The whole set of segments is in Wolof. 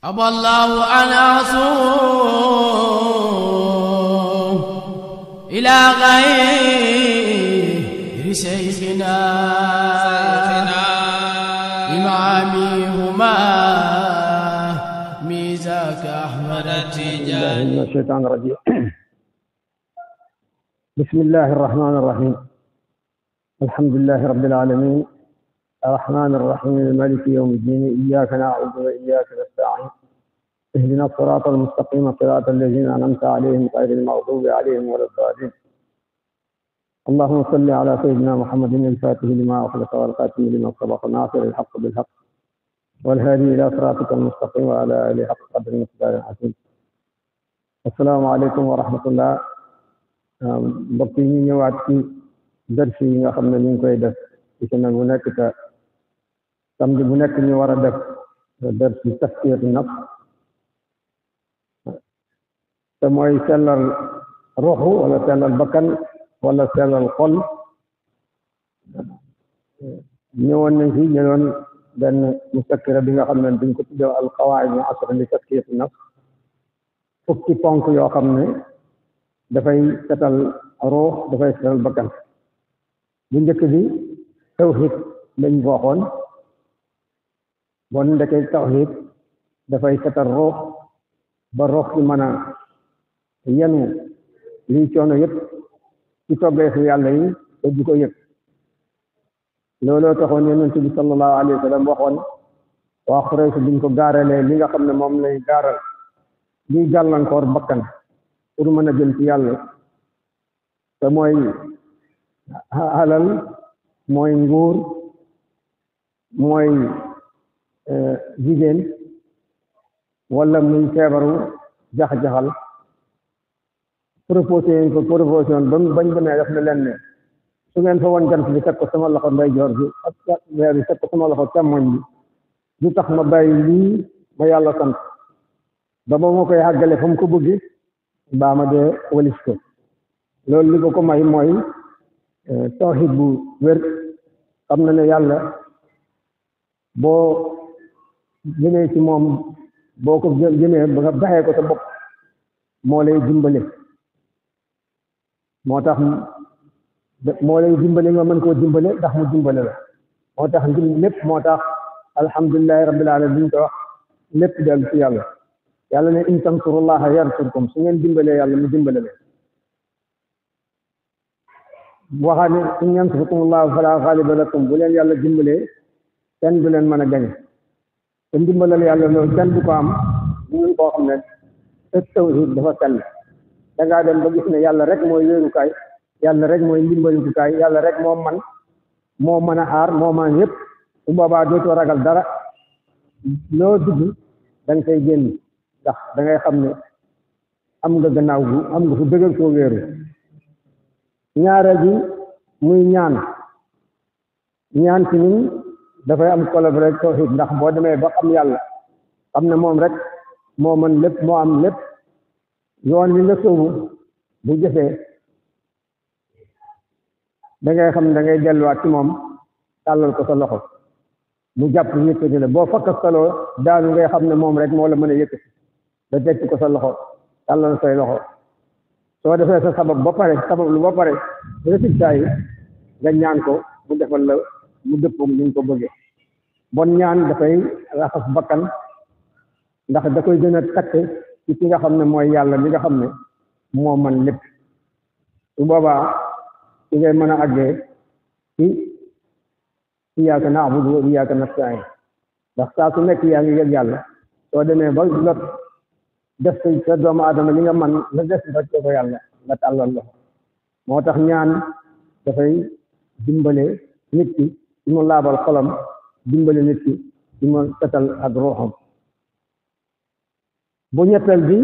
أبى الله أن أصوم إلى غير شيخنا إمامي هما ميزاك أحمد التجاني من الشيطان الرجيم. بسم الله الرحمن الرحيم. الحمد لله رب العالمين الرحمن الرحيم المالك يوم الدين. إياك نعبد وإياك نستعين. اهدنا الصراط المستقيم صراط الذين أنعمت عليهم غير المغضوب عليهم ولا الضالين. اللهم صل على سيدنا محمد الفاتح لما أخلق والخاتم لما سبق ناصر الحق بالحق والهادي إلى صراطك المستقيم وعلى آله حق قدر المقدار العظيم. السلام عليكم ورحمة الله. mbokk yi ñu ñëwaat ci dars yi nga xam ne ñu ngi koy def ci semaine bu nekk te samedi bu nekk ñu war a def dars ci taskiyatu nafs te mooy sellal ruuxu wala sellal bakkan wala sellal xol. ñëwoon nañ fi jëloon benn mustakkira bi nga xam ne dañ ko tuddee al qawaid al ashra li taskiyatu nafs, fukki ponk yoo xam ne dafay setal ruux dafay setal bakkan. bu njëkk bi tawhid lañ waxoon, bon ndekee tawhid dafay setal ruux ba ruux ci mën a yenu liy coono yëpp ci toggeefu yàlla yi te du ko yëg. looloo taxoon yonent bi sallallahu alayhi wa sallam waxoon waa Quraysh biñ ko gaaralee li nga xam ne moom lay gaaral liy gàllankoor bakkan pour mën a jëm ci yàlla te mooy alal, mooy nguur, mooy jigéen, wala muy feebaru jax-jaxal. proposition ba bañ demee def na leen ne su ngeen fa woon jant bi teg ko sama loxo ndeyjoor bi ak weer bi teg ko sama loxo càmmoñ bi lu tax ma bàyyi lii ma yàlla sant ba ma koy àggale fa mu ko bëgg baa ma dee walis ko. loolu li ko may mooy tawhid bu wér. xam na ne yàlla boo jëmee ci moom, boo ko jëmee ba nga baxee ko sa bopp moo lay dimbale. moo tax moo lay dimbale nga mën koo dimbale ndax mu dimbale la. moo tax lépp moo tax alhamdulillahi rabbil alamin ko wax lépp dellu ci yàlla. yàlla ne in tansurullaha yansurkum, su ngeen dimbalee yàlla mu dimbale leen. waxaa ne in yansurkumullahu fala ghaliba lakum, bu leen yàlla dimbalee kenn du leen mën a gañe. te ndimbalal yàlla loolu kenn du ko am ñu koo xam ne te tawhid dafa sell. da ngaa dem ba gis ne yàlla rek mooy wéerukaay, yàlla rek mooy ndimbalikukaay, yàlla rek moo man, moo mën a aar, moo man yëpp. su boobaa dootoo ragal dara. loo dugg da nga koy génn ndax da ngay xam ne am nga gannaaw gu am nga fu dëgër soo wéeru. ñaareel bi muy ñaan ci ñun dafay am collaboré tawhid, ndax boo demee ba xam yàlla xam ne moom rek moo mën lépp, moo am lépp. yoon wi nga sóobu bu jëfee da ngay xam ne da ngay delluwaat ci moom tàllal ko sa loxo mu jàpp yëkkati la. boo fakk saloo daanu ngay xam ne moom rek moo la mën a yëkkati da teg ko sa loxo tàllal say loxo. soo defee sa sabab ba pare résultat yi nga ñaan ko mu defal la mu dëppoo ni nga ko bëggee. bon ñaan dafay raxas bakkan ndax da koy gën a takk ci ki nga xam ne mooy yàlla mi nga xam ne moo man lépp. su boobaa ci ngay mën a àggee ci iyyaka na'budu wa iyyaka nasta'in, ndax saa su nekk yaa ngi yëg yàlla. soo demee ba lot def sa doomu aadama li nga man la def ba ko yàlla nga tàllal loxo. moo tax ñaan dafay dimbale nit ki ci mu laabal xolam, dimbale nit ki ci mu setal ak ruuxam. bu ñetteel bi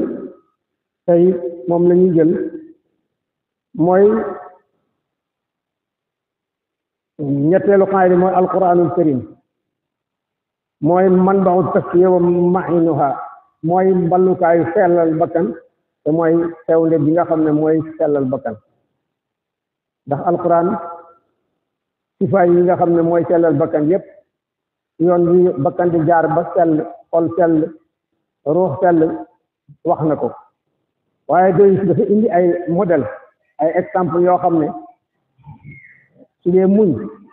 tey moom la ñuy jël mooy ñetteelu qaayida mooy alquranul karim, mooy manba'u taskiya wa ma'inuha, mooy mballukaayu sellal bakkan te mooy xewle bi nga xam ne mooy sellal bakkan. ndax alquran sifaay yi nga xam ne mooy sellal bakkan yépp yoon wi bakkan di jaar ba sell xol sell ruux sell wax na ko waaye doy dafa indi ay modèle ay exemple yoo xam ne su dee muñ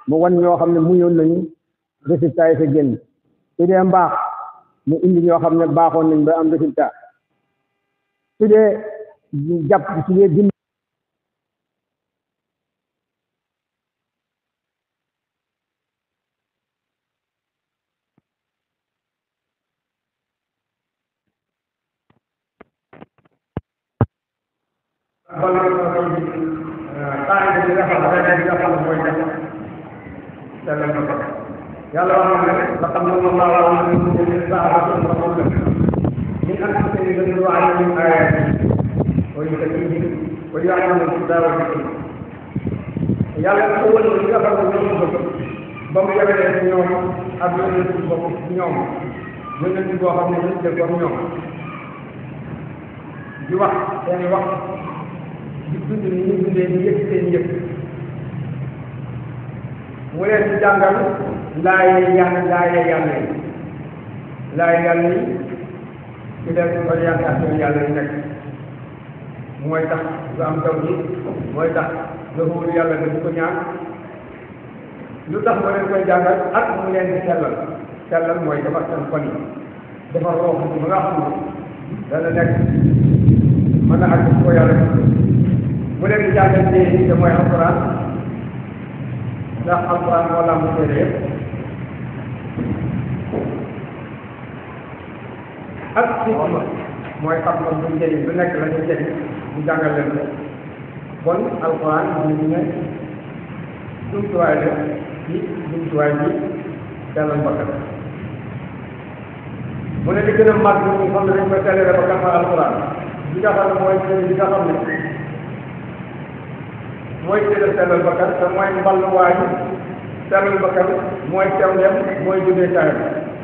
mu wan ñoo xam ne muñoon nañu résultat yi fa génn su dee mbaax mu indi ñoo xam ne baaxoon nañ ba am résultat su dee jàpp su dee dim yàlla wax na ne laqad manna Allahu ala al-mu'minina idh ba'atha rasulan min anfusihim yatlu alayhim ayatihi wa yuzakkihim wa yu'allimuhum al-kitaba wal hikma yàlla ko wël li nga xam ne ñoo bëgg ba mu yebalee ci ñoom ak yonent ci bopp ci ñoom yonent boo xam ne nit dëgg ñoom di wax seeni wax di dund ni ñu dundee di yëg seen yëg mu leen di jàngal laaye yàlla yi ci leen orientation yàlla yi nekk mooy tax lu am taw ji mooy tax nga wóolu yàlla nga di ko ñaan lu tax mu leen koy jàngal ak mu leen di sellal mooy defar seen xol yi defar roox bi ba nga xam ne dana nekk mën a àgg ko yàlla mu leen di jàngal te mooy alquran ndax alquran moo lamb téere yëpp ak xikma mooy xam-xam bu njëriñ lu nekk la ca njëriñ mu jàngal leen ko bon alquran ñu ne jumtuwaay la ci jumtuwaay bi sellal bakkan mu ne li gën a màgg ñu xam ne dañ koy sellale ba gàttal alquran bi nga xam ne mooy li nga xam ne mooy jëlee sellal bakkan te mooy mballuwaayu sellal bakkan mooy teew dem mooy jógee kaayam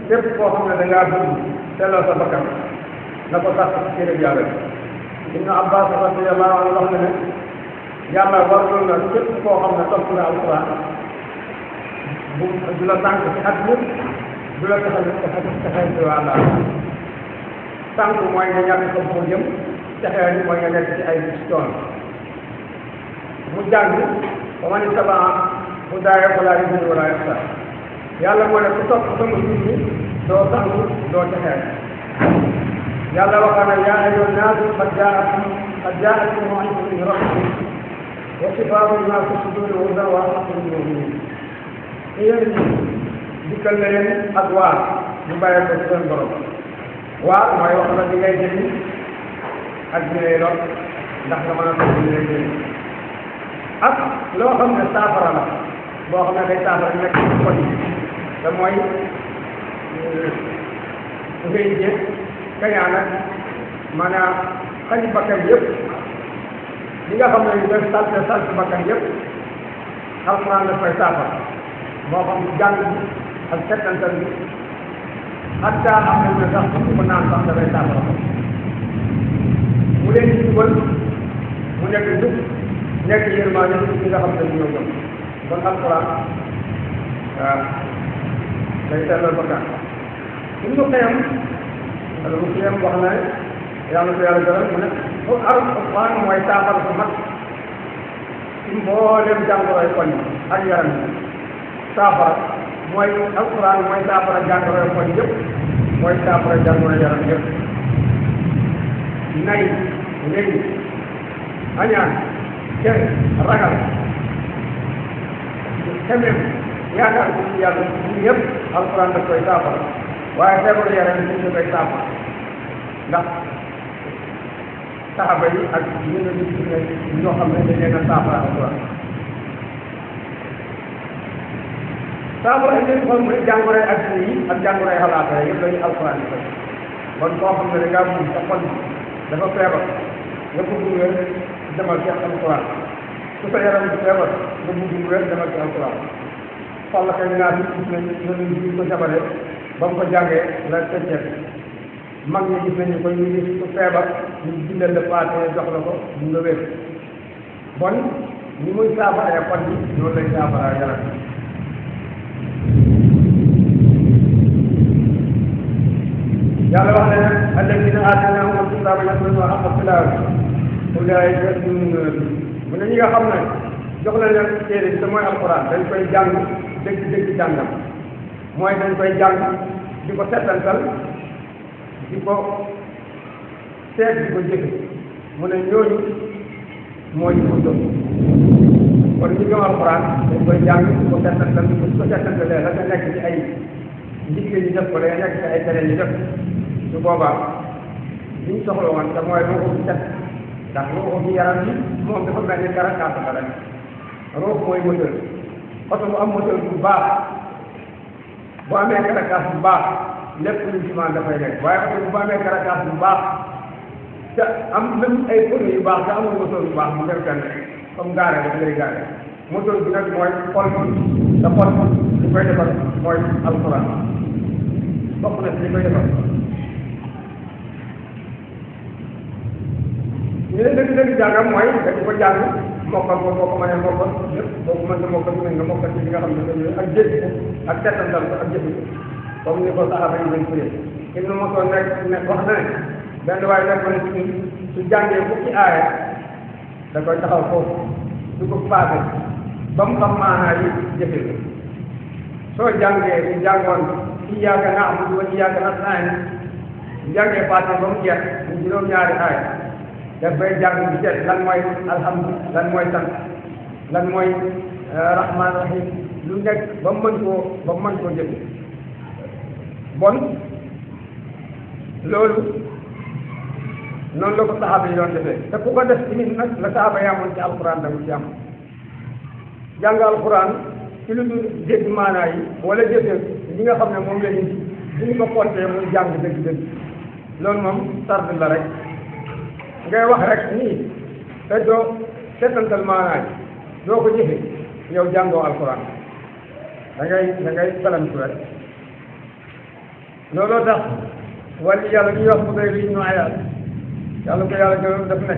képp koo xam ne da ngaa bëgg sellal sa bakkan na ko sax ci téere yàlla Ibn Abbas radiyallahu anhu wax na ne yàlla waraloon na képp koo xam ne topp na alquran bu du la tànk ci at yëpp du la taxal ci wàlla tànk mooy nga ñàkk ko foo jëm texee ni mooy nga nekk ci ay coono mu jàng ba ma ni sabaa mu daaya wala yëngu wala yaxsa yàlla moo ne ku topp sama nit ñi doo tànku doo texee yàlla waxaa na yaa ayyuhan naas qad jaa'akum maw'izatun min rabbikum wa shifaa'un limaa fi suduur wa hudan wa rahmatun lil mu'miniin yéen dikkal na leen ak waar ñu bàyyi ko ci seen borom waar mooy wax la di ngay jëriñ ak di lay lor ndax nga mën a toog di lay jëriñ ak loo xam ne saafara la boo xam ne day saafara nekk ci xol yi te mooy ngay jéeg kañaan ak maanaam xañ bakkan yëpp li nga xam ne ñu def salte bakkan yëpp alxuraan daf koy saafara moo xam jàng bi ak settantal bi ak daa am nañ ne sax su ko naan sax dafay saafara mu leen di dugal mu nekk jub nekk yërmaande ci nga xam ne ñoo gëm kon alxuraan waaw day sellal bakkan suñu xeyam wala bu xeyam wax na yàlla ko yàlla gërëm mu ne alxuraan mooy saafara su mag ci mboolem jàngoroy koñ ak yaram yi saafara mooy alxuraan mooy saafara jàngoroy koñ yëpp mooy saafara jàngoroy yaram yëpp nay léegi añaan kenn ragal xemem yaakaar ci yàlla ñun yëpp alxuraan daf koy saafara waaye feebaru yaram yi ñu koy saafara ndax saxaba yi ak ñu ne ñoo xam ne dañ leen a saafara alxuraan saafara yi leen xool mooy jàngoroy adduna yi ak jàngoroy xalaata yëpp lañu alxuraan yi koy kon koo xam ne da ngaa bëgg sa xol dafa feebar nga bëgg wér demal ci alxuraan su sa yaram bi feebar nga bëgg wér demal ci alxuraan xool la kay naa bi gis nañ ñu ko jabare ba mu ko jàngee la tëjee mag ñi gis nañu ko ñu gis ku feebar ñu bindal la paate jox la ko mu nga wér bon ni muy saafaree xol yi noonu lay saafaraa yaram yàlla wax ne alladina aataynahum alkitaba yatluuna haqqa tilaawatihi ulaa'ika yu'minuuna bihi mu ne ñi nga xam ne jox na leen téere bi te mooy alquran dañ koy jàng dëgg jàngam mooy dañ koy jàng di ko settantal di ko seet di ko jëfe mu ne ñooñu mooy ñu ko gëm kon ñi gëm alquran dañ koy jàng di ko settantal di ko settantalee la nga nekk ci ay ndigle ñu def ko la nga nekk ci ay tere ñu def su boobaa li ñu soxla woon te mooy ruuxu bi set ndax ruuxu bi yaram yi moom dafa mel ni karakaas la rek ruux mooy moteur oto bu am moteur bu baax bu amee karakaas bu baax lépp lu ci man dafay nekk waaye oto bu amee karakaas bu baax te am même ay pneu yu baax te amul moteur bu baax mu def kenn comme gaare la ngay gaare moteur bi nag mooy xol bi te xol li koy defar mooy alxuraan bokk na li koy defar ñu ne dëgg jàngam mooy dañ ko jàng mokkal ko boo ko mënee mokkal lépp boo ko mënta mokkal nga mokkal ci li nga xam ne dañuy ak jëf ko ak settantal ko ak jëf ko comme ni ko saxaaba yi dañ firee Ibnu Mas'ud nekk wax na ne benn waaye nekk na ci su jàngee fukki aaya da koy taxaw foofu du ko paase ba mu xam maanaa yi jëfe ko soo jàngee ñu jàngoon iyyaaka na'budu wa iyyaaka nasta'iin jàngee paase ba mu jeex mu juróom-ñaari aaya daf bay jàng bi seet lan mooy alhamdu lan mooy sant lan mooy rahmaan rahim lu nekk ba mu mën koo jëfe bon loolu noonu la ko saxaaba yi doon defee te ku ko def tamit nag la saxaaba yi amoon ci alquran da ci am jàng alquran ci lu dul dégg maanaa yi wala jëfe li nga xam ne moom la ñu ñu ko compter muy jàng dëgg-dëgg loolu moom tard la rek ngay wax rek nii te doo seetantal maanaam doo ko jëfe yow jàngoo alquran da ngay salamtu rek looloo tax wàllu yàlla ñuy wax bu dee li ñu ayaat yàlla ko yàlla gërëm daf ne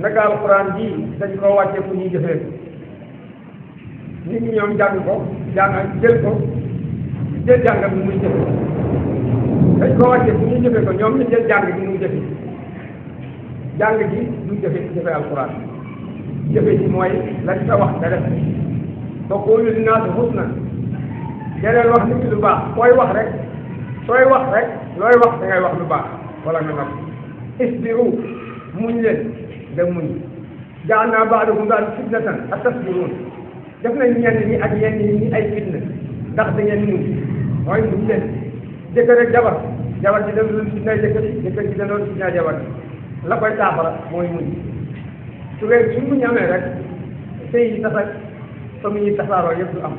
naka alquran ji dañ koo wàcce fu ñuy jëfee nit ñi ñoom jàng ko jël ko jël jàngal bi muy jëfe dañ koo wàcce fu ñuy jëfe ko ñoom ñu jël jàng bi muy jëfe jàng ji du jëfe alquran jëfe ji mooy lañ sa wax nga def ba qulu linnaasi husnan deneen wax nit ñi lu baax sooy wax rek looy wax da ngay wax lu baax wala nga nag isbiru muñ leen da muñ ja'alnaa ba'dakum fitnatan atasbiruun def nañ ñenn ñi ak ñenn ñi ay fitna ndax da ngeen muñ mooy muñ leen jëkkër ak jabar ji da doon fitnaay jëkkër ji da doon fitnaay jabar la koy saafara mooy muñ su muñ amee rek sëy yi tas ak famille yi tasaaroo yëpp du am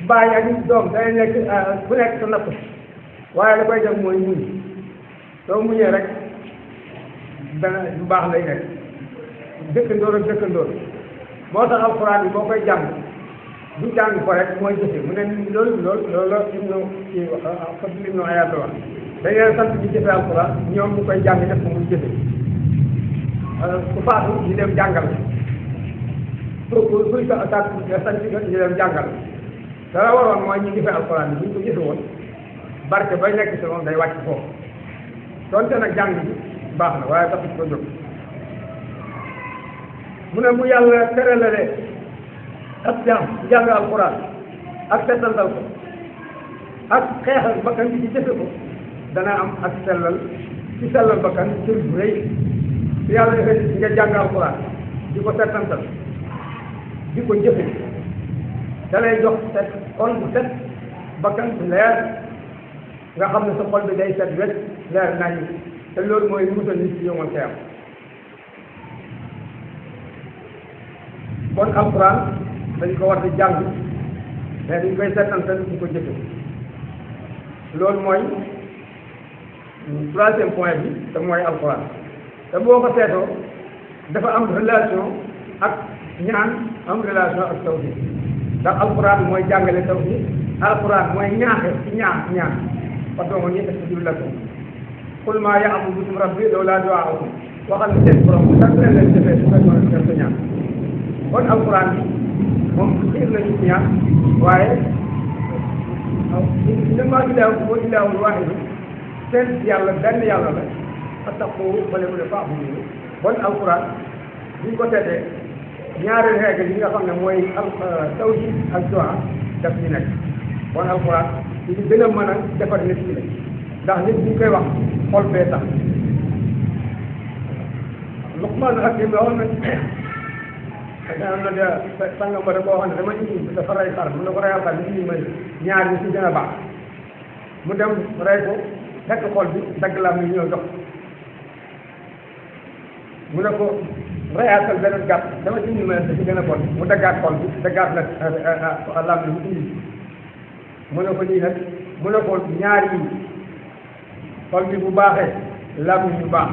bàyyi ak doom day nekk ku nekk sa napp waaye la koy def mooy muñ soo muñee rek dana lu baax lay nekk dëkkandoor ak dëkkandoor moo tax alxuraan bi boo koy jàng du jàng ko rek mooy jëfe mu ne loolu la Ibnu Ayaat wax dañ leen sant ñu jëfe alxuraan ñoom ñu koy jàng def ko muy jëfe ku faatu ñu dem jàngal kuy sant ñu dem jàngal dara waroon mooy ñu jëfe alxuraan bi bu ñu ko jëfe woon barke bay nekk si moom day wàcc foofu donte nag jàng bi baax na waaye taxut ko jóg mu ne bu yàlla teralale ak jàng alxuraan ak settantal ko ak xeexal bakkan bi ci jëfe ko dana am ak sellal bakkan cër bu rëy su yàlla defee nga jàng alxuraan di ko settantal di ko jëfe da lay jox set xol bu set bakkan bu leer nga xam ne sa xol bi day set wet leer nañ te loolu mooy musal nit ci yomal xeex bon alxuraan dañ ko war di jàng mais dañ koy settantal di ko jëfe loolu mooy troisième point bi te mooy alxuraan te boo ko seetoo dafa am relation ak ñaan am relation ak tawhid ndax alxuraan mooy jàngale tawhid alxuraan mooy ñaaxe ci ñaan parce que ñi astajib lakum qul maa ya'budu bikum rabbi lawlaa du'aa'ukum waxal ne seen borom sax leen defee su fekkoon def sa ñaan kon alxuraan bi moom xiir nañu ci ñaan waaye innamaa ilaahukum ilaahun waahid seen yàlla benn yàlla la fattaqu bale mu ne fa'budu bon alquran buñ ko seetee ñaari règle yi nga xam ne mooy tawhid ak du'a daf ñu nekk bon alquran li ñu gën a mën a defar nit ñi la ndax nit ñi koy wax xol bee tax Luqmaan Hakim la woon nag am na de sàngam ba da koo xam ne dama indi dafa rey xar mu ne ko reyal xar bi indi ma ñaar ñi ci gën a baax mu dem rey ko fekk xol bi dagg la mi ñëw jox mu ne ko reyaatal beneen gàtt dama indi ma da ci gën a bon mu daggaat xol bi daggaat la lam bi mu indi mu ne ko lii nag mu ne ko ñaar yi xol bi bu baaxee lam bi bu baax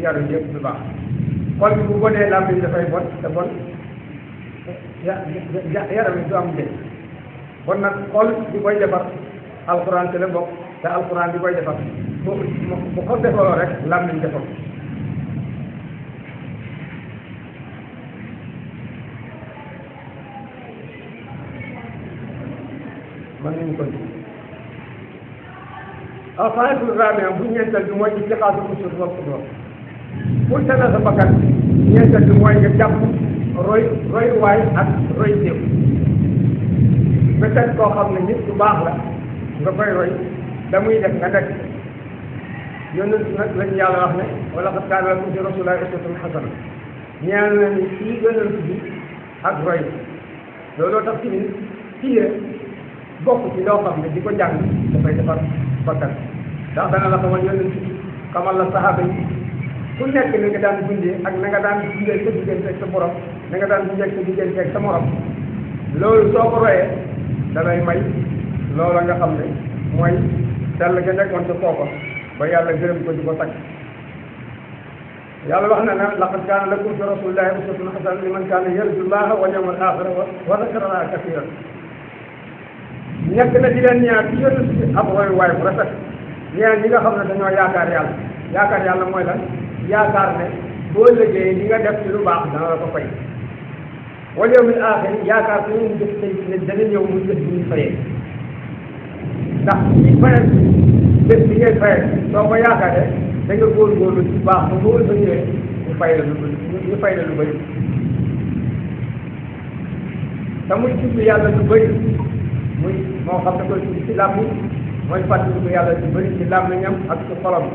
yaru yëpp bu baax xol bi bu bonee lam bi dafay bon te bon yaram yi du am njëriñ bon nag xol bi koy defar alquran te la bokk te alquran bi koy defar bu ko defaroo rek lam bi defar man nañu ko alfaayatu rabi'a bu ñeenteel bi mooy ittixaadu usul wal qudwa pour tënk sa bakkan ñeenteel bi mooy nga jàpp roy waay ak roy téew peut-être koo xam ne nit ku baax la nga koy roy da muy def nga nekk yonent nag lañu yàlla wax ne wala qad kaana lakum fi rasuulillaahi uswatun hasana ñeel na ni kii yonent bi ak roy looloo tax ci ni tiire bokk ci loo xam ne di ko jàng dafay defar bakkan ndax dana la xamal yonent bi xamal la saxaaba yi ku nekk na nga daan dundee ak na nga daan dundee sa diggante ak sa borom na nga daan dundee sa diggante ak sa morom loolu soo ko royee da lay may loola nga xam ne mooy sell ga nekkoon ca kooka ba yàlla gërëm ko di ko tagg yàlla wax na ne laqad kaana lakum fi rasuulillaahi uswatun hasanatun liman kaana yarju llaaha wal yawmal aaxira wa zakara llaaha kasiiran nekk na di leen ñaar ci yonent bi ab roy waay bu rafet ñeen ñi nga xam ne dañoo yaakaar yàlla mooy lan yaakaar ne boo liggéey li nga def ci lu baax dana la ko fay wal yawmil aaxir yaakaar ko ñu def tey ne dana ñëw mu def bi ñu fayee ndax ci fayal bés bi ngay fayee soo ko yaakaaree da nga góorgóorlu ci baax ba boo sa ñëwee ñu fay la lu bëri te muy tudd yàlla lu bëri muy moo xam ne koy tudd ci làmb mooy fàttali ko yàlla lu bëri ci làmmiñam ak ci xolam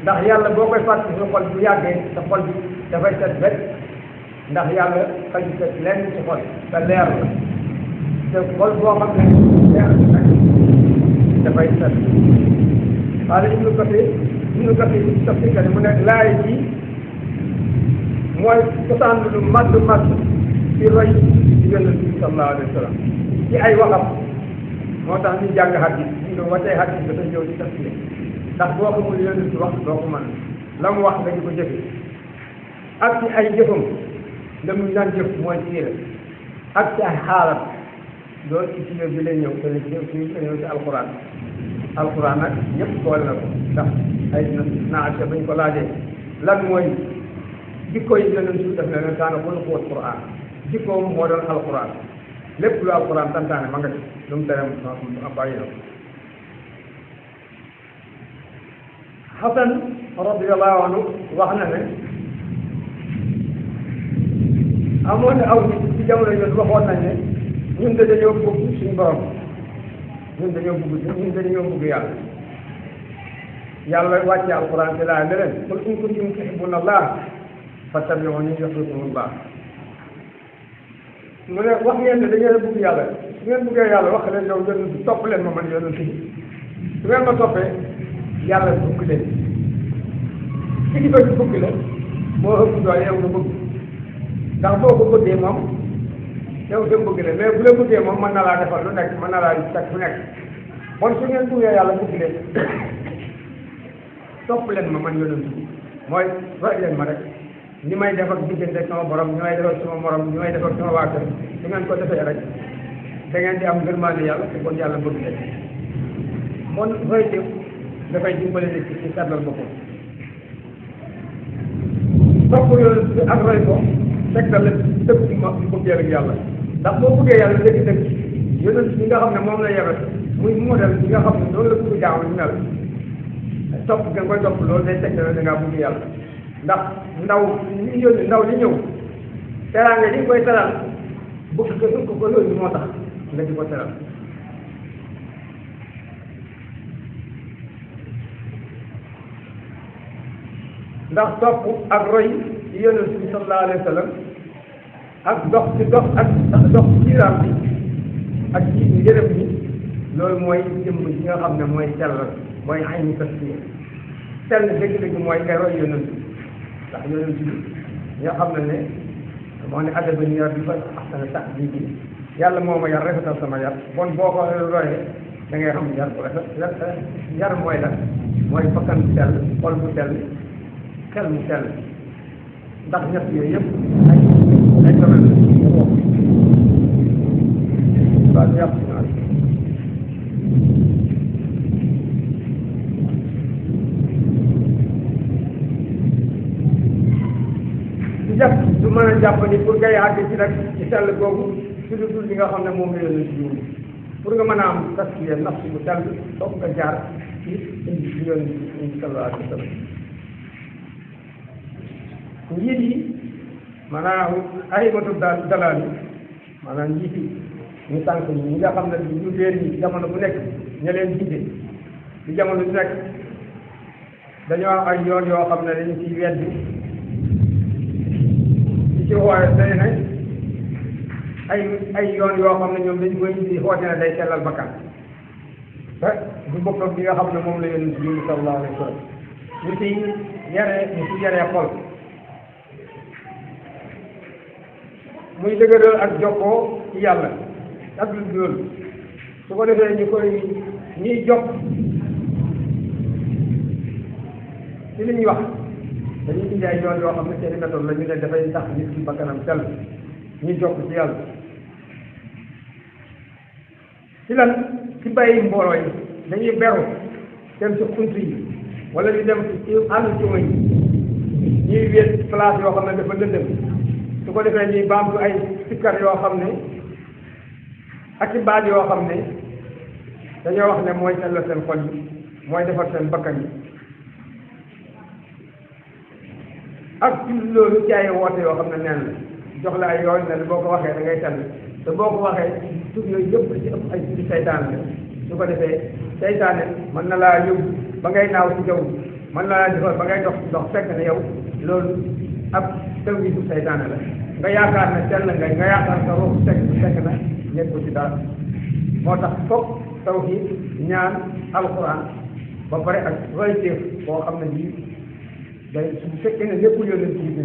ndax yàlla boo koy fàttali sa xol bu yàggee sa xol bi dafay set rek ndax yàlla xaju set lenn ci xol te leer la te xol boo xam ne leer la dafay set xaala Ibnu Kasiir ci tafsir mu ne laay ji mooy cosaan lu màgg ci roy ci Yonent bi sallallahu alayhi wa sallam ci ay waxam moo tax ñu jàng hadis ñu ne watee hadis dafa ñëw ci tafsir ndax boo xamul Yonent bi wax doo ko mën la mu wax nga di ko jëfe ak ci ay jëfam la muy daan jëf mooy siira ak ci ay xaalam loolu ci siira bi lay ñëw te ñëw ci alquran nag ñëpp boole na ko ndax ay na Aysa bañ ko laajee lan mooy jikko yi Yonent bi def ne kaana xuluquhu alquran jikkoom moo doon alquran lépp lu alquran tantaane ma nga ci lu mu tere mu bàyyi na ko Xasan radiyallahu anhu wax na ne amoon na aw nit ci jamono yooyu waxoon nañ ne ñun de dañoo bëgg suñu borom ñun dañoo bëgg yàlla wàcce alquran te laa ne leen qul in kuntum tuhibbuna allah fattabi'uni yuhbibkumullah mu ne wax ngeen ne da ngeen a bëgg yàlla su ngeen bëggee yàlla wax leen yow yonent bi topp leen ma man yonent bi su ngeen ma toppee yàlla bëgg leen ci ki bëgg bëgg la moo ëpp doole yow nga bëgg ndax boo ko bëggee moom yow dem bëgg la mais bu la bëggee moom mën na laa defal lu nekk mën na laa teg fu nekk bon su ngeen bëggee yàlla bëgg leen topp leen ma man yonent bi mooy roy leen ma rek ni may def ak diggante ak sama borom ni may def ak sama morom ni may def ak sama waa kër su ngeen ko defee rek da ngeen di am ngërmaande yàlla te kon yàlla bëgg leen kon roy te dafay dimbale nit ci seetlal boppam topp yonent bi ak roy ko tegtal la dëgg ci ma bëggee ak yàlla ndax boo bëggee yàlla dëgg-dëgg yonent bi nga xam ne moom la yebal muy modèle bi nga xam ne noonu la bëgg jaamu ñu mel topp nga koy topp loolu day teg da ngaa bëgg yàlla ndax ndaw li yónni ndaw li ñëw teraanga li koy teral bëgg ko sukk ko loolu moo tax nga di ko teral ndax topp ak roy ci yonent bi sallallahu alayhi wa sallam ak dox ci raam bi ak ci njërëm bi loolu mooy jëmm ci nga xam ne mooy sellal mooy aynu tasfiya sell dëgg-dëgg mooy nga roy yonent bi ndax yonent bi nga xam ne moo ne adabani rabbi fa ahsana ta'dibi yàlla moo ma yar rafetal sama yar bon boo ko royee da ngay xam yar bu rafet yar mooy la mooy fakkan bu sell xol bu sell xel mu sell ndax ñett yooyu yëpp ay domaine la waaw yàq naa ci jàpp du mën a jàpp ni pour ngay àgg ci nag ci sell googu ci lu dul li nga xam ne moom la yónni ci jiw pour nga mën a am taskiya nafs bu sell foog nga jaar ci indi ci yoon indi sallallahu alayhi wa sallam njiit yi maanaam ahimatu dalal yi maanaam njiit yi ñu tànk ñi nga xam ne ñu réer ñi jamono bu nekk ña leen jiite ci jamono bu nekk dañoo am ay yoon yoo xam ne dañu ciy weddi di ci wooye day ne ay yoon yoo xam ne ñoom dañ koy indi xoote ne day sellal bakkan te du bokk ak li nga xam ne moom la yonent bi sallallahu alayhi wa sallam ñu ci yaree xol muy dëgëral ak jokkoo ci yàlla ak lu dul su ko defee ñuy jokk ci li ñuy wax dañuy indi ay yoon yoo xam ne seeni méthode la ñu ne dafay tax nit ki bakkanam sell ñuy jokk ci yàlla ci lan ci bàyyi mbooloo yi dañuy beru dem ci xunt yi wala ñu dem ci àll ci yi ñuy wéet place yoo xam ne dafa lëndëm su ko defee ñuy baamtu ay sikkar yoo xam ne ak ci baat yoo xam ne dañoo wax ne mooy sellal seen xol yi mooy defar seen bakkan yi ak ci loolu ci ay woote yoo xam ne neen la jox la ay yoon ne boo ko waxee da ngay sell te boo ko waxee tur yooyu yëpp ci ëpp ay turi seytaan la su ko defee seytaane mën na laa yóbbu ba ngay naaw ci jaww mën na laa defar ba ngay dox fekk ne yow loolu ab taw yi du seytaane la nga yaakaar ne sell nga yaakaar sa ruux fekk na nekku ci dara moo tax foog tawhid ñaan alquran ba pare ak royteef boo xam ne bii day su fekkee ne lépp yónnent yi bi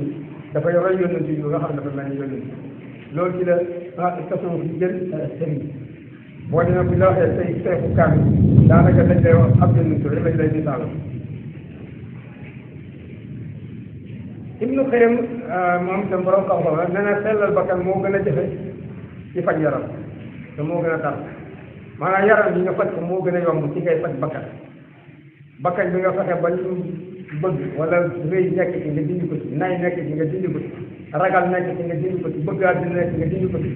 dafay roy yónnent yi nga xam ne dafa mel ni yónnent loolu ci la tasawuf yi jël sëriñ boo demee bu la waxee say seefu kaami daanaka dañ lay wax ab yónnent rek lañ lay misaal Ibnu Qayyim moom itam borom xam-xam la nee na sellal bakkan moo gën a jafe ci faj yaram te moo gën a tar maanaam yaram bi nga faj ko moo gën a yomb ci ngay faj bakkan bi nga fexe ba ñu bëgg wala rëy nekk ci nga dindi ko ci nay nekk ci nga dindi ko ci ragal nekk ci nga dindi ko ci bëgg àddina nekk nga dindi ko ci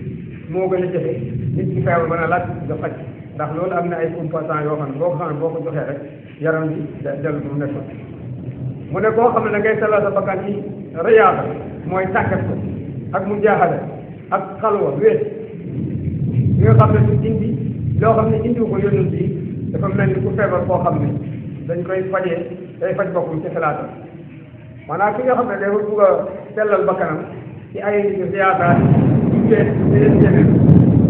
moo gën a jafe nit ki feebar mën a laaj nga faj ndax loolu am na ay composants yoo xam ne boo ko joxee rek yaram bi dellu mu nekkoon mu ne koo xam ne da ngay sellal sa bakkan yi riyaada mooy tàggat ko ak mu jaaxale ak xalwa wéet li nga xam ne du indi loo xam ne indiwu ko yónnent bi dafa mel ni ku feebar koo xam ne dañ koy fajee day faj boppam ci xalaatam maanaam ki nga xam ne day bugg a sellal bakkanam ci ay riyaada yu wéet yeneen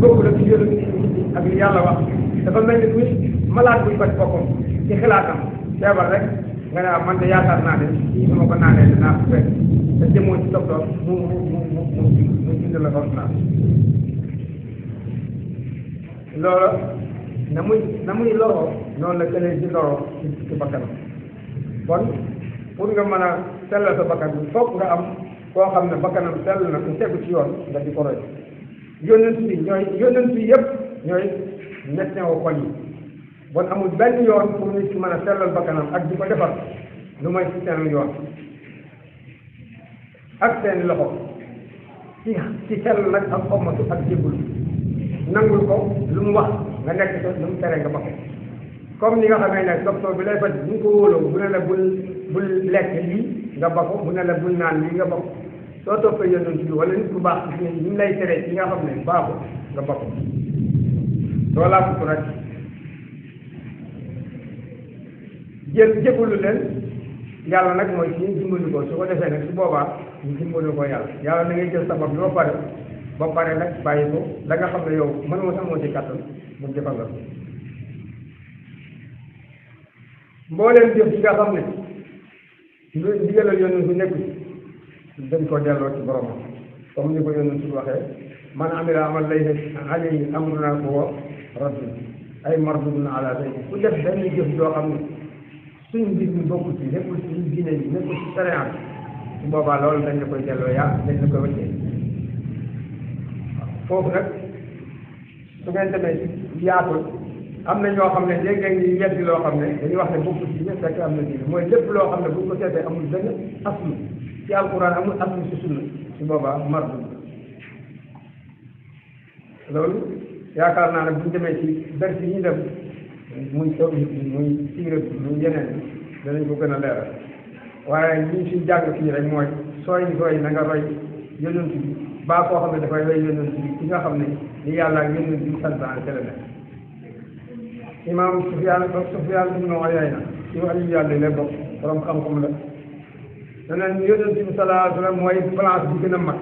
bokku la ci yónnent bi ak li yàlla wax dafa mel ni kuy malade buy faj boppam ci xalaatam feebar rek nga ne man de yaakaar naa ne kii su ma ko naanee dinaa ko fekk te demoo ci docteur mu bind la ordonnance loolu na muy loroo noonu la këlee ci loroo ci bakkanam bon pour nga mën a sellal sa bakkan bi foog nga am koo xam ne bakkanam sell na mu tegu ci yoon nga di ko roy yónnent yi yëpp ñooy médecin wu xol yi bon amul benn yoon pour nit ki mën a sellal bakkanam ak di ko defar lu may ci seen yoon ak seen loxo ci sell nag ak xommatu ak jébbul nangul ko lu mu wax nga nekk ko lu mu tere nga bakko comme ni nga xamee ne docteur bi lay faj bu ñu ko wóoloo bu ne la bul lekk lii nga ba ko bu ne la bul naan lii nga ba ko soo toppee yonent bi wala nit ku baax ci ñu ngi lay tere ci nga xam ne baaxul nga ba ko doo laa ko rek jébbalu leen yàlla nag mooy ci ñu dimbali ko su ko defee nag su boobaa ñu dimbali ko yàlla na ngay jël sabab bi ba pare nag bàyyi ko da nga xam ne yow mënoo sax moo ci kàttan mu jëfal la mbooleem jëf yi nga xam ne ndigalal yonent bi nekk dañ ko delloo ci boromam comme ni ko yonent bi waxee man amila amal laysa alayhi amruna fa huwa radd ay mardudun ala sayyi ku def benn jëf doo xam ne suñ mbir mi bokku ci nekkul ci suñ diine bi nekkul ci sariya bi su boobaa loolu dañ la koy delloo dañ la koy wëccee foofu nag su ngeen demee yaatul am na ñoo xam ne léeg-léeg ñu weddi loo xam ne dañuy wax ne bokku ci diine fekk am na diine mooy lépp loo xam ne bu ko seetee amul benn aslu ci alquran amul aslu ci sunna su boobaa mardud loolu yaakaar naa ne bu ñu demee ci dars yi ñu dem muy tawhid bi muy siirat bi muy yeneen danañ ko gën a leeral waaye liñ fi jàng fii rek mooy sooy na nga roy yonent bi baa koo xam ne dafay roy yonent bi ki nga xam ne li yàlla ak yonent bi santaan te la nekk imaam Sufyaan ibnu Uyayna ci wàllu yàlla lay bokk borom xam-xam la daneen yonent bi sallallahu alayhi wa sallam mooy place bi gën a mag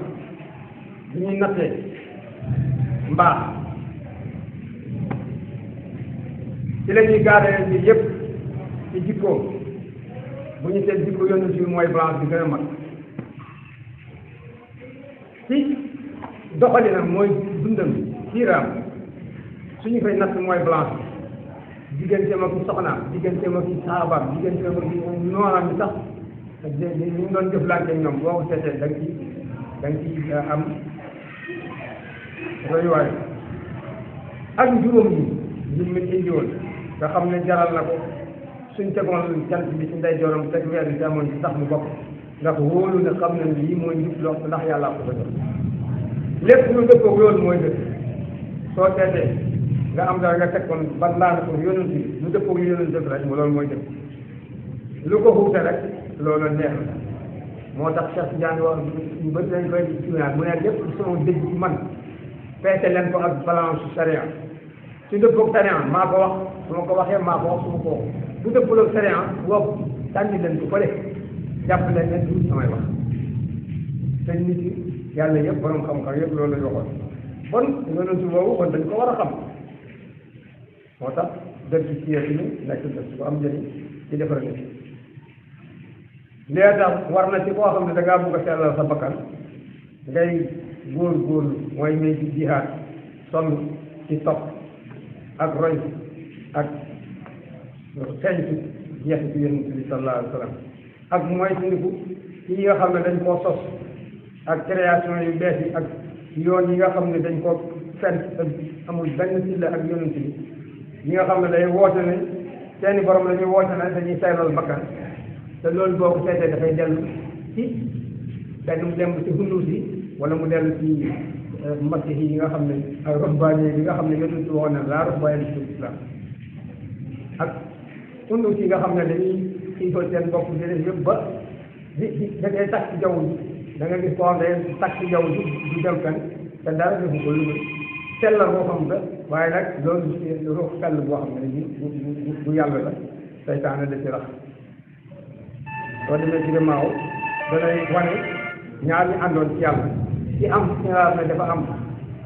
bi ñuy nattee mbaax ci la ñuy gaadee bi yëpp ci jikkoom bu ñu seet jikko yonent bi mooy balance bi gën a mag ci doxalinam mooy dundam siiraam suñu koy natt mooy balance bi digganteem ak soxnaam digganteem ak saabaam digganteem ak noonam bi sax ñu ngi doon jëflante ñoom boo ko seetee da nga ci am royuwaay ak juróom yi ñu indi woon nga xam ne jaral na ko suñ tegoon jant bi ci ndeyjooram teg weer bi ci amoon ci sax mu bokk ndax wóolu ne xam ne lii mooy njub loo ndax yàllaa ko ko jox lépp lu dëppoo loolu mooy dëpp soo seetee nga am dara nga teg kon ban laa ko yonent bi lu dëppoo yonent dëpp rek loolu mooy dëpp lu ko xuute rek loolu neex na moo tax Cheikh Tidiane wax ñu bëri dañ koy siminaat mu ne lépp sama dëgg ci man peese leen ko ak balance sharia su dëppoog sharia maa ko wax su ma ko waxee maa ko wax su ma ko wax bu dëppaloog sharia woo tànni leen ko fële jàpp leen ne du samay wax te nit yi yàlla yëpp borom xam-xam yëpp loolu la ñu waxoon bon yonent boobu kon dañ ko war a xam moo tax dër ci siyet ni nekk dër bu am njëriñ ci defar nit lee tax war na ci koo xam ne da ngaa bugg a sellal sa bakkan ngay góor-góorlu mooy ngay ci jihaad sonn ci topp ak roy ak xeeñtu jeexi ci yonent bi sallallahu alayhi wa sallam ak mooy tindiku ci yi nga xam ne dañ koo sos ak création yu bees yi ak yoon yi nga xam ne dañ ko fent amul benn silla ak yonent bi yi nga xam ne day woote ne seeni borom la ñuy woote ne dañuy seetlal bakkan te loolu boo ko seetee dafay dellu ci benn mu dem ci hundus yi wala mu dellu ci masih yi nga xam ne ak ruhbaani yi nga xam ne yonent bi waxoon ne laa ruhbaani fi islam ak hundus yi nga xam ne dañuy xiifal seen bopp di def yëpp ba da ngay tax ci jaww ji da nga gis koo xam ne tax ci jaww ji du dem fenn te dara defu ko lu sellal boo xam ne waaye nag loolu ruux sell boo xam ne bu yàlla la seytaane da ci rax soo demee ci demaaw danay wane ñaar ñi àndoon ci yàlla ci am ci nga xam ne dafa am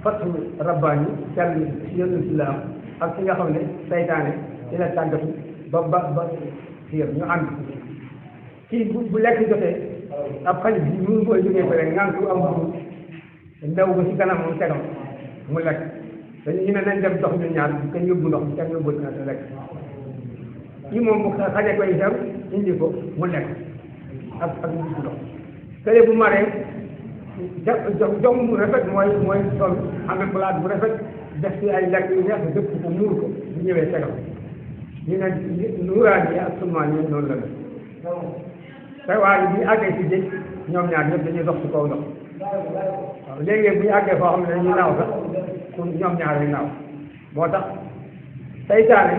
fatu rabbaani sell yonent si la am ak ci nga xam ne seytaane ci la tàggatu ba fii ñu ànd kii bu lekk jotee ab xale bi mu koy jógee fële ngaan ku am bu ndaw ba ci kanam mu tegam mu lekk dañu ne nañ dem dox ñu ñaar bu kenn yóbbu ndox bu kenn yóbbu na te lekk kii moom bu xaje koy dem indi ko mu lekk ak ñu ci ndox kële bu maree jox mu rafet mooy sol amee palaat bu rafet def ci ay lekk yu neex dëpp ko muur ko bu ñëwee tegam ñu ne nuuraan yi ak sulmaan yi noonu la def te waaye bu ñu àggee ci géej ñoom ñaar ñëpp dañuy dox ci kaw ndox waaw léegi bu ñu àggee foo xam ne dañuy naaw sax pour ñoom ñaar yi naaw moo tax seytaane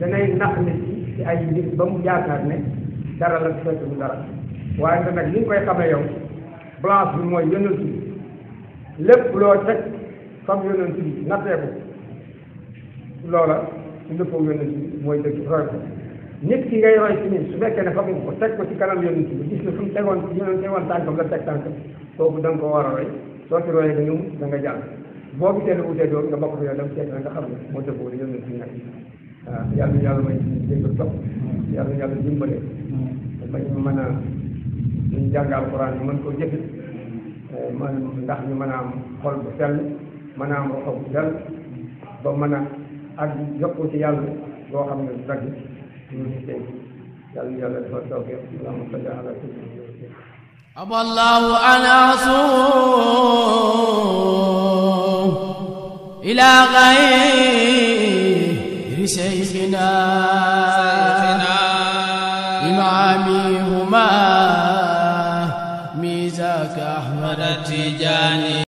danay nax nit ci ay mbir ba mu yaakaar ne dara la fekk du dara waaye nag li nga koy xamee yow balance bi mooy yonent bi lépp loo teg fam yonent bi nattee ko loola su dëppoo yonent bi mooy dëgg roy ko nit ki ngay roy ci nit su fekkee ne xamu ko teg ko ci kanam yonent bi gis na fu mu tegoon tegoon tànkam la teg tànkam kooku da nga ko war a roy soo ci royee da nga jàll boo gisee lu wutee doon nga bokk fi yow dem seet na nga xam ne moo dëppoo li yonent bi nag waaw yàlla may dégg topp yàlla dimbale bañ mën a ñu jàng alquran ñu mën koo jëfe man ndax ñu mën a am xol bu sell mën a am roxo bu sell ba mën a ak yokku ci yàlla boo xam ne dagg ñu ngi tey yàlla dafa tawfiq allahumma salli ala sayyidina أبى الله أن أصوم إلى غير شيخنا إمامهما ميزاك أحمد التجاني